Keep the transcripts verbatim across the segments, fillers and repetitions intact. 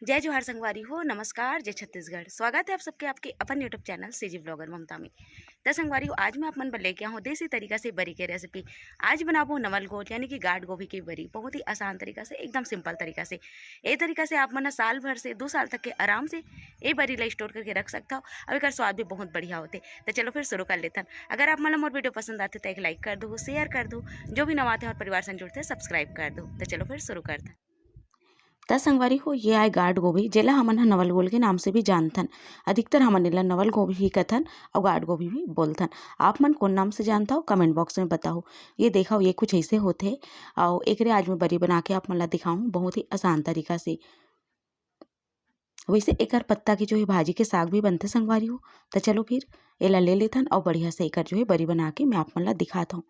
जय जोहार संगवारी हो, नमस्कार, जय छत्तीसगढ़। स्वागत है आप सबके आपके अपन YouTube चैनल सीजी ब्लॉगर ममता में। त संगवारी हो, आज मैं आप मन बर लेके आहूँ देसी तरीका से बरी के रेसिपी। आज बनाबो नवल गोल यानी कि गाड गोभी के बरी, बहुत ही आसान तरीका से, एकदम सिंपल तरीका से। ए तरीका से आप मन ह साल भर से दू साल तक के आराम से ए बरी ला स्टोर करके रख सकथव। अब एकर स्वाद भी बहुत बढ़िया होथे। त चलो फिर शुरू कर लेथन। अगर आप मन ला मोर वीडियो पसंद आथे त एक लाइक कर दू, शेयर कर दू, जो भी नवा आथे और परिवार संग जुड़थे सब्सक्राइब कर दू। त चलो फिर शुरू करथन। त संगवारी हो, ये आय गाड गोभी, जेला हमन ह नवल गोल के नाम से भी जानथन। अधिकतर हमन एला नवल गोभी ही कथन अउ गाड गोभी भी बोलथन। आप मन कोन नाम से जानथव, कमेंट बॉक्स में बताओ। ये देखव, ये कुछ ऐसे होथे अउ एकरे आज मैं बरी बना के आप मन ला दिखाऊं बहुत ही आसान तरीका से। वैसे एकर पत्ता के जो है भाजी के साग भी बनथे संगवारी हो। त चलो फिर एला ले लेथन अउ बढ़िया से एकर जो है बरी बना के मैं आप मन ला दिखात हूँ।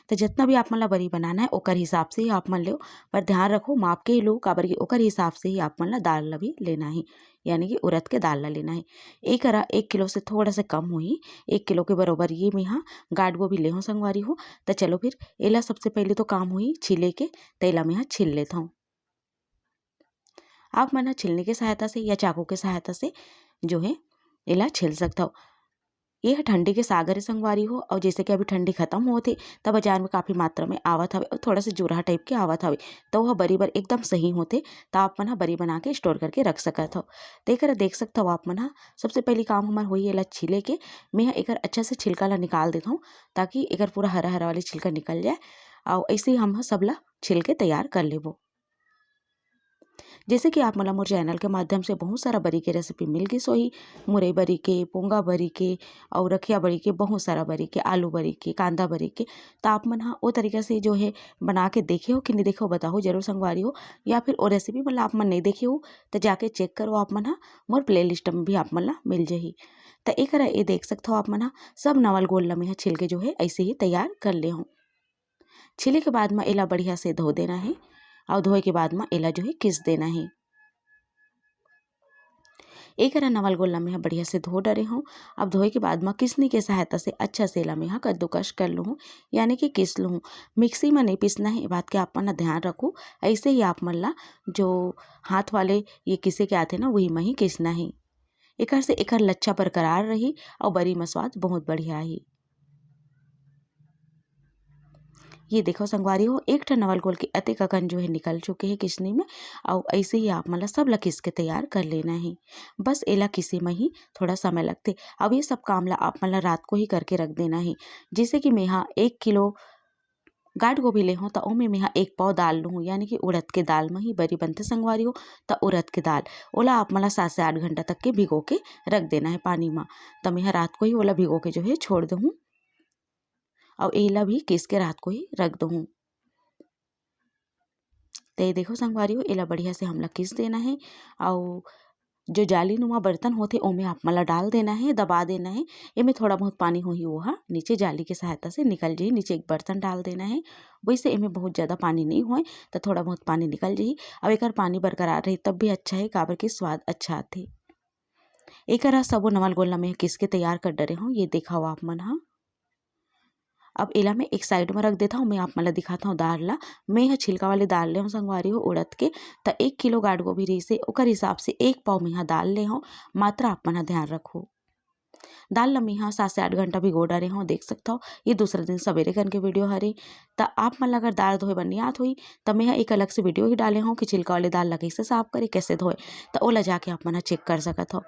त जितना भी आप मन ला बरी बनाना है ओकर हिसाब से ही आप मन लेव, पर ध्यान रखो माप के ही लो, काबर कि ओकर हिसाब से ही आप मन ला दाल ला भी लेना है, यानी कि उड़द के दाल ला लेना है। ए करा एक किलो से थोड़ा सा कम होही, एक किलो के बरोबर ये मैं हा गाड गोभी ले हूँ संगवारी हो। त चलो फिर एला सबसे पहले तो काम होही छीले के, त एला मैं हा छील लेत हूँ। आप मन ह छिलनी के सहायता से या चाकू के सहायता से जो है एला छिल सकथव। ये ह ठंडी के साग हरे संगवारी हो, अउ जैसे कि अभी ठंडी खत्म होत हे, त बाजार में काफ़ी मात्रा में आवत हवे अउ थोड़ा सा जुरहा टाइप के आवत हवे, त ओह बरी बर एकदम सही होथे। त आप मन ह बरी बना के स्टोर करके रख सकत हव। त एकर देख सकथव आप मन ह, सबसे पहली काम हमर होही एला छीले के। मैं ह एकर अच्छा से छिलका ला निकाल देथव, ताकि एकर पूरा हरा हरा वाली छिलका निकल जाए, अउ ऐसे ही हम ह सब ला छिल के तैयार कर लेबो। जैसे कि आप मन ला मोर चैनल के माध्यम से बहुत सारा बरी के रेसिपी मिल गिस होही, मुरई बरी के, पोंगा बरी के, अउ रखिया बरी के, बहुत सारा बरी के, आलू बरी के, कांदा बरी के। त आप मन ह ओ तरीका से जो है बना के देखे हो कि नहीं देखे हो, बताओ जरूर संगवारी हो। या फिर ओ रेसिपी मन ला आप मन नहीं देखे हो, त जाके चेक करो आप मन ह, मोर प्लेलिस्ट में भी आप मन ला मिल जाही। त एकरा ए देख सकथो आप मन ह, सब नवल गोल ल मैं ह छिल के जो है ऐसे ही तैयार कर ले हूँ। छिले के बाद म एला बढ़िया से धो देना हे, अउ धोए के बाद म एला जो है किस देना हे। एकरा नवल गोल ल मैं ह बढ़िया से धो डरे हूँ। अब धोए के बाद म किसनी के सहायता से अच्छा से एला मैं ह कद्दूकस कर लूँ, यानी कि किस लूँ। मिक्सी म नहीं पीसना है, ये बात के आप मन ह ध्यान रखो। ऐसे ही आप मन ला जो हाथ वाले ये किसे के आथे ना, वही म ही किसना है। एकर से एकर लच्छा बरकरार रही अउ बरी म स्वाद बहुत बढ़िया आही। ये देखो संगवारी हो, एक ठन नवल गोल के अतेक अकन जो है निकल चुके हे किसनी में। अउ ऐसे ही आप मन ला सब ला किस के तैयार कर लेना है। बस एला किसे में ही थोड़ा समय लगथे। अब ये सब काम ला आप मन ला रात को ही करके रख देना है। जैसे कि मेहा एक किलो गांठ गोभी ले हों, त ओमे मेहा एक पाव दाल लूहूँ, यानी कि उड़द के दाल म ही बरी बनथे संगवारी हो। त उड़द के दाल, ओला आप मन ला सात से आठ घंटा तक के भिगो के रख देना है पानी म। त मेहा रात को ही ओला भिगो के जो है छोड़ देहूँ, अउ एला भी किस के रात को ही रख देहूँ। त ये देखो संगवारी हो, एला बढ़िया से हमला किस देना है, अउ जो जाली नुमा बर्तन होथे, ओमे आप मन ला डाल देना हे, दबा देना हे। एमे थोड़ा बहुत पानी होही, ओहा नीचे जाली के सहायता से निकल जही। नीचे एक बर्तन डाल देना हे, वैसे एमे बहुत ज़्यादा पानी नहीं होय, त थोड़ा बहुत पानी निकल जही। अब एकर पानी बरकरार रही, तब भी अच्छा हे, काबर के स्वाद अच्छा आथे। एकर सबो नवल गोल ल मैं किस के तैयार कर डरे हूँ, ये देखाओ आप मन ह। अब एला मैं एक साइड म रख देथव। मैं आप मन ल दिखाथव दाल ला। मैं ह छिलका वाले दाल ले हव संगवारी हो, उड़द के। त एक किलो गांठ गोभी रहिसे, ओकर हिसाब से एक पाव मैं ह दाल ले हव। मात्रा आप मन ह ध्यान रखो। दाल ला मैं ह सात से आठ घंटा भिगो डारे हव, देख सकथव। ये दूसरा दिन सवेरे कन के वीडियो हरे। त आप मन ला अगर दाल धोए बर नइ आत होही, त मैं ह एक अलग से वीडियो ही डाले हव कि छिलका वाले दाल ला कइसे साफ करे, कइसे धोए, त ओला जाके आप मन ह चेक कर सकत हव।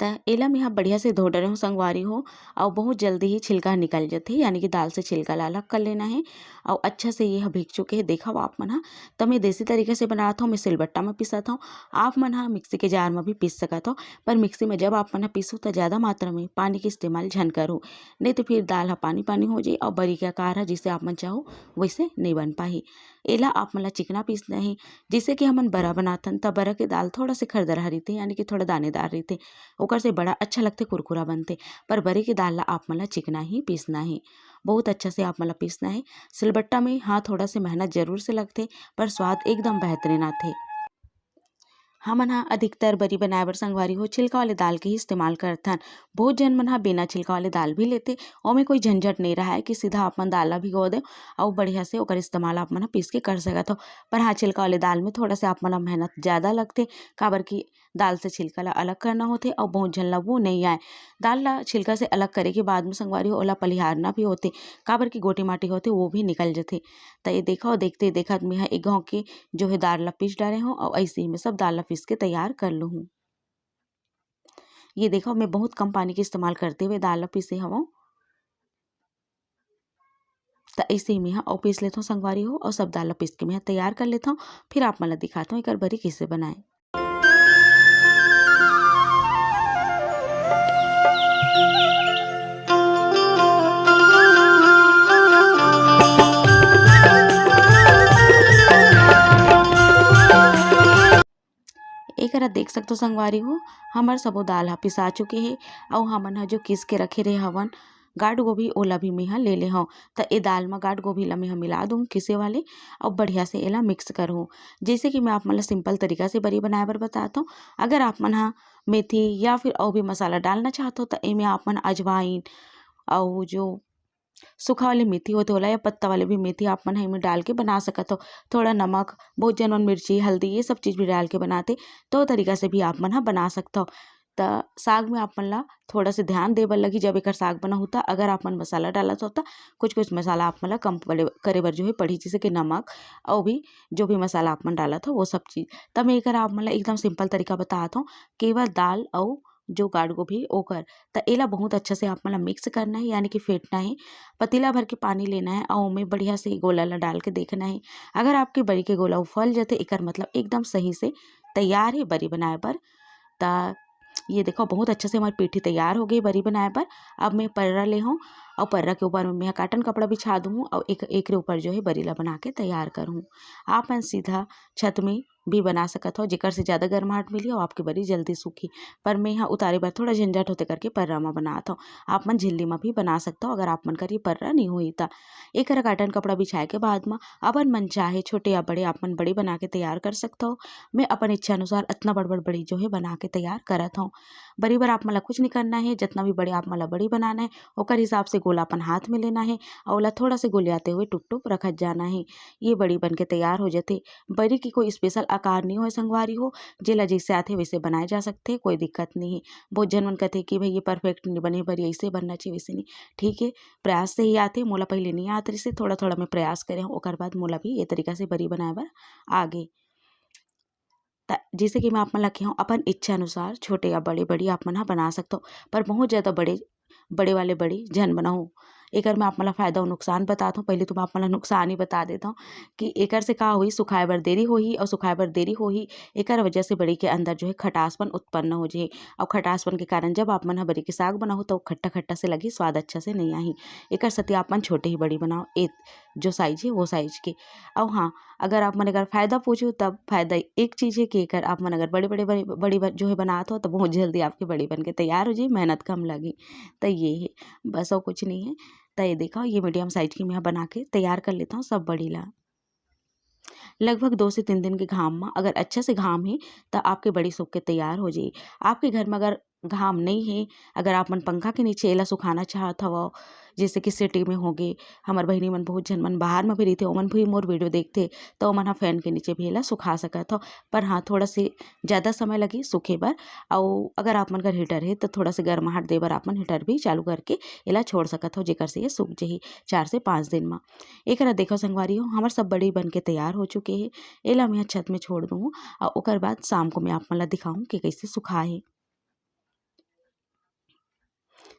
त एला मैं ह बढ़िया से धो डरे हव संगवारी हो, अउ बहुत जल्दी ही छिलका निकल जथे, यानी कि दाल से छिलका ला अलग कर लेना हे। अउ अच्छा से ये ह भीग चुके हे, देखव आप मन ह। त मैं देसी तरीका से बनात हव, मैं सिलबट्टा म पीसत हव। आप मन ह मिक्सी के जार म भी पीस सकत हव, पर मिक्सी म जब आप मन ह पीसू, त ज़्यादा मात्रा में पानी के इस्तेमाल झन करू, नहीं त फिर दाल ह पानी पानी हो जाही अउ बरी के आकार ह जइसे आप मन चाहो वइसे नइ बन पाही। एला आप मन ला चिकना पीसना हे, जइसे कि हमन बरा बनाथन, त बरा के दाल थोड़ा से खरदरहा रहिथे, यानी कि थोड़ा दानेदार रहिथे, ओकर से बड़ा अच्छा लगथे, कुरकुरा बनथे। पर बरी के दाल ला आप मन ला चिकना ही पीसना हे, बहुत अच्छा से आप मन ला पीसना हे। सिलबट्टा में हाँ, थोड़ा से मेहनत जरूर से लगथे, पर स्वाद एकदम बेहतरीन आथे। हमन ह अधिकतर बरी बनाए बर संगवारी हो छिलका वाले दाल के ही इस्तेमाल करथन। बहुत झन मन ह बिना छिलका वाले दाल भी लेथे, ओमे कोई झंझट नहीं रहय कि सीधा अपन दाल ला भिगो दे अउ बढ़िया से ओकर इस्तेमाल आप मन ह पीस के कर सकत हो। पर हाँ, छिलका वाले दाल में थोड़ा सा आप मन ला मेहनत ज़्यादा लगथे, काबर कि दाल से छिलका ला अलग करना होथे अउ बहुत झन ला वो नहीं आए। दाल ला छिलका से अलग करे के बाद में संगवारी हो ओला पलिहारना भी होथे, काबर कि गोटी माटी होथे वो भी निकल जथे। त ये देखो, देखते देखत में ह एक गाँव के जो है दाल ला पीस डारे हूँ अउ ऐसे ही मैं सब दाल ला पीस के तैयार कर लूँ। ये देखो, मैं बहुत कम पानी के इस्तेमाल करते हुए दाल ला पीसे हवं। त ऐसे ही मैं ह अउ पीस लेथव संगवारी हो, अउ सब दाल ला पीस के मैं ह तैयार कर लेथव। फिर आप मन ला दिखाथव एकर बरी कइसे बनाए। एकरा देख सकथो संगवारी हो, हमर सबो दाल ह पिसा चुके हे। अउ हमन ह जो किस के रखे रहे हवन गांठ गोभी, ओला भी मेंहा ले ले हव। त ए दाल म गांठ गोभी ला मेंहा मिला दूँ किसे वाले, अउ बढ़िया से एला मिक्स करहूँ। जैसे कि मैं आप मन ला सिंपल तरीका से बरी बनाए बर बतात हव। अगर आप मन ह मेथी या फिर अउ भी मसाला डालना चाहत हो, त एमे आप मन अजवाइन अउ जो सूखा वाले मेथी होथे ओला या पत्ता वाले भी मेथी आप मन ह एमे डाल के बना सकत हो। थोड़ा नमक, बहुत जन मन मिर्ची, हल्दी, ये सब चीज़ भी डाल के बनाथे, तो तरीका से भी आप मन ह बना सकत हो। त साग में आप मन ला थोड़ा से ध्यान दे बर लगही, जब एकर साग बनाहू त अगर आप मन मसाला डालत हो त कुछ कुछ मसाला आप मन ला कम पड़े, करे बर जो है पड़ही, जैसे कि नमक अउ भी जो भी मसाला आप मन डालत हो वो सब चीज़। त मैं एकर आप मन ला एकदम सिंपल तरीका बतात हव, केवल दाल अउ जो गांठ गोभी ओकर। त एला बहुत अच्छा से आप मन ला मिक्स करना है, यानी कि फेंटना है। पतीला भर के पानी लेना है अउ ओमे बढ़िया से गोला ला डाल के देखना है। अगर आपके बरी के गोला उफल जथे, एकर मतलब एकदम सही से तैयार है बरी बनाए बर। त ये देखो, बहुत अच्छा से हमारी पीठी तैयार हो गई बरी बनाए बर। अब मैं पर्रा ले हूँ अउ पर्रा के ऊपर में मैं काटन कपड़ा बिछा दूँ अउ एक, एकरे ऊपर जो है बरी ला बना के तैयार करूँ। आप मन सीधा छत में भी बना सकत हो, जेकर से ज़्यादा गर्माहट मिलही अउ आपके बरी जल्दी सूखही। पर मैं ह उतारे बर थोड़ा झंझट होथे करके पर्रा म बनात हव। आप मन झिल्ली म भी बना सकत हो, अगर आप मन कर ये पर्रा नइ होही त। एकर काटन कपड़ा बिछाए के बाद म अपन मन चाहे छोटे या बड़े आप मन बड़ी बना के तैयार कर सकत हो। मैं अपन इच्छा अनुसार अतना बड़ बड़ बड़ी जो है बना के तैयार करत हव। बरी बर आप मन ला कुछ नहीं करना है, जितना भी बड़े आप मन ला बड़ी बनाना है ओकर हिसाब से गोला अपन हाथ में लेना है अउ ओला थोड़ा से गोलियाते हुए टुप टुप रखत जाना है। ये बड़ी बन के तैयार हो जथे। बरी के कोई स्पेशल आकार नहीं होय संगवारी हो, जेला जैसे आथे वैसे बनाए जा सकथे, कोई दिक्कत नहीं है। बहुत झन मन कथे कि भाई ये परफेक्ट नहीं बने, बरी ऐसे बनना चाहिए, वैसे नहीं। ठीक है, प्रयास से ही आथे, मोला पहले नहीं आत रहिसे, थोड़ा थोड़ा मैं प्रयास करे हूँ, ओकर बाद मोला भी ये तरीका से बरी बनाए बर आ गे। त जैसे कि मैं आप मन ला कहे हूँ, अपन इच्छा अनुसार छोटे या बड़े बड़ी आप मन ह बना सकत हो, पर बहुत ज़्यादा बड़े, बड़े वाले बड़ी झन बनाओ। एकर मैं आप मन ला फायदा अउ नुकसान बतात हूँ। पहले तो मैं आप मन ला नुकसान ही बता देत हूँ कि एकर से का होही, सुखाए बर देरी होही, अउ सुखाए बर देरी होही, एकर वजह से बड़ी के अंदर जो है खटासपन उत्पन्न हो जाही, अउ खटासपन के कारण जब आप मन ह बरी के साग बनाहू तो खट्टा खट्टा से लगही, स्वाद अच्छा से नहीं आही। एकर सेती आप मन छोटे ही बड़ी बनाओ, ए जो साइज है वो साइज के। अउ हाँ, अगर आप मन एकर फायदा पूछो तब फायदा एक चीज़ है कि एकर आप मन अगर बड़े बड़े बड़ी, बड़ी बन, जो है बनात हो तो बहुत जल्दी आपके बड़ी बन के तैयार हो जाही, मेहनत कम लगही। त ये है, बस अउ कुछ नहीं है। त ये देखो, ये मीडियम साइज की मैं बना के तैयार कर लेत हूँ सब बड़ी ला। लगभग दो से तीन दिन के घाम म अगर अच्छा से घाम हे त आपके बड़ी सूख के तैयार हो जाही। आपके घर में अगर घाम नहीं है, अगर आप मन पंखा के नीचे एला सुखाना चाहत हवव, जैसे कि सिटी में होगे, हमर बहिनी मन बहुत झन मन बाहर में भी रहिथे, ओमन भी मोर वीडियो देखथे, त ओमन ह फैन के नीचे भी एला सुखा सकत हव। पर हाँ, थोड़ा से ज़्यादा समय लगही सूखे बर। अउ अगर आप मन कर हीटर हे त थोड़ा से गर्माहट दे बर आप मन हीटर भी चालू करके एला छोड़ सकत हव, जेकर से ये सूख जाही चार से पाँच दिन म। एकरा देखो संगवारी हो, हमर सब बड़ी बन के तैयार हो चुके हे। एला मैं छत में छोड़ दूँ अउ ओकर बाद शाम को मैं आप मन ला दिखाऊँ कि कइसे सुखाए हे।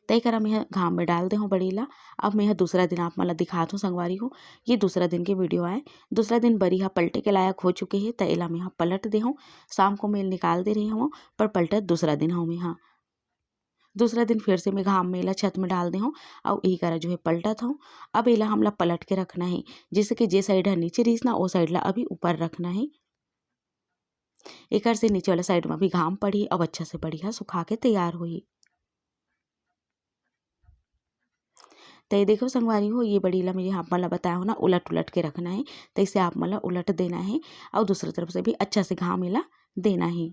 त एकरा मैं ह घाम में डाल दे हूँ बड़ी ला। अब मैं ह दूसरा दिन आप मन ला दिखात हूँ संगवारी हो, ये दूसरा दिन के वीडियो आए। दूसरा दिन बरी ह पलटे के लायक हो चुके हे, त एला मैं ह पलट दे हूँ। शाम को मैं निकाल दे रहे हूँ, पर पलटत दूसरा दिन हूँ मैं ह। दूसरा दिन फिर से मैं घाम में एला छत में डाल दे हूँ, अउ यही करा जो है पलटत हूँ। अब एला हमला पलट के रखना है, जैसे कि जे साइड ह नीचे रहिस ना, ओ साइड ला अभी ऊपर रखना है। एकर से नीचे वाला साइड में भी घाम पड़ही, अब अच्छा से बढ़िया सुखा के तैयार होही। त ये देखो संगवारी हो, ये बड़ी ला मैं आप मन ला बताया हो ना, उलट उलट के रखना है। त इसे आप मन ला उलट देना है अउ दूसरा तरफ से भी अच्छा से घाम एला देना हे।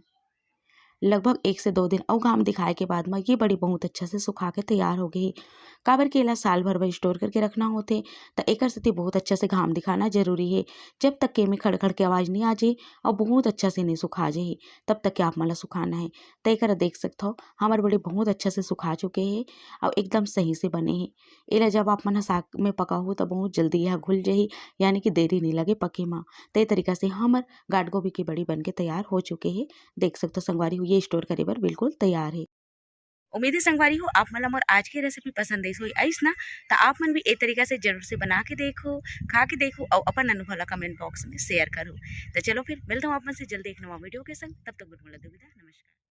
लगभग एक से दो दिन अउ घाम दिखाए के बाद म ये बड़ी बहुत अच्छा से सुखा के तैयार हो गे हे। काबर कि एला साल भर बर स्टोर करके रखना होथे, त एकर सेती बहुत अच्छा से घाम दिखाना जरूरी हे। जब तक के एमे खड़-खड़ के आवाज नइ आ जाही अउ बहुत अच्छा से नइ सुखा जाही, तब तक के आप मन ला सुखाना हे। त एकर देख सकथव, हमर बड़ी बहुत अच्छा से सुखा चुके हे अउ एकदम सही से बने हे। एला जब आप मन ह साग में पकाहू, त बहुत जल्दी यह घुल जाही, यानी कि देरी नइ लगे पके म। त ए तरीका से हमर गांठ गोभी के बड़ी बन के तैयार हो चुके हे। देख सकथव संगवारी हो, ये स्टोर करे बर बिल्कुल तैयार हे। उम्मीद हे संगवारी हो, आप मन ला मोर आज के रेसिपी पसंद आइस होही। आइस ना, त आप मन भी ए तरीका से जरूर से बना के देखो, खा के देखो अउ अपन अनुभव ला कमेंट बॉक्स में शेयर करो। त चलो फिर मिलता हूँ आप मन से जल्दी एक नवा वीडियो के संग। तब तक गुड मोला दो विदा, नमस्कार।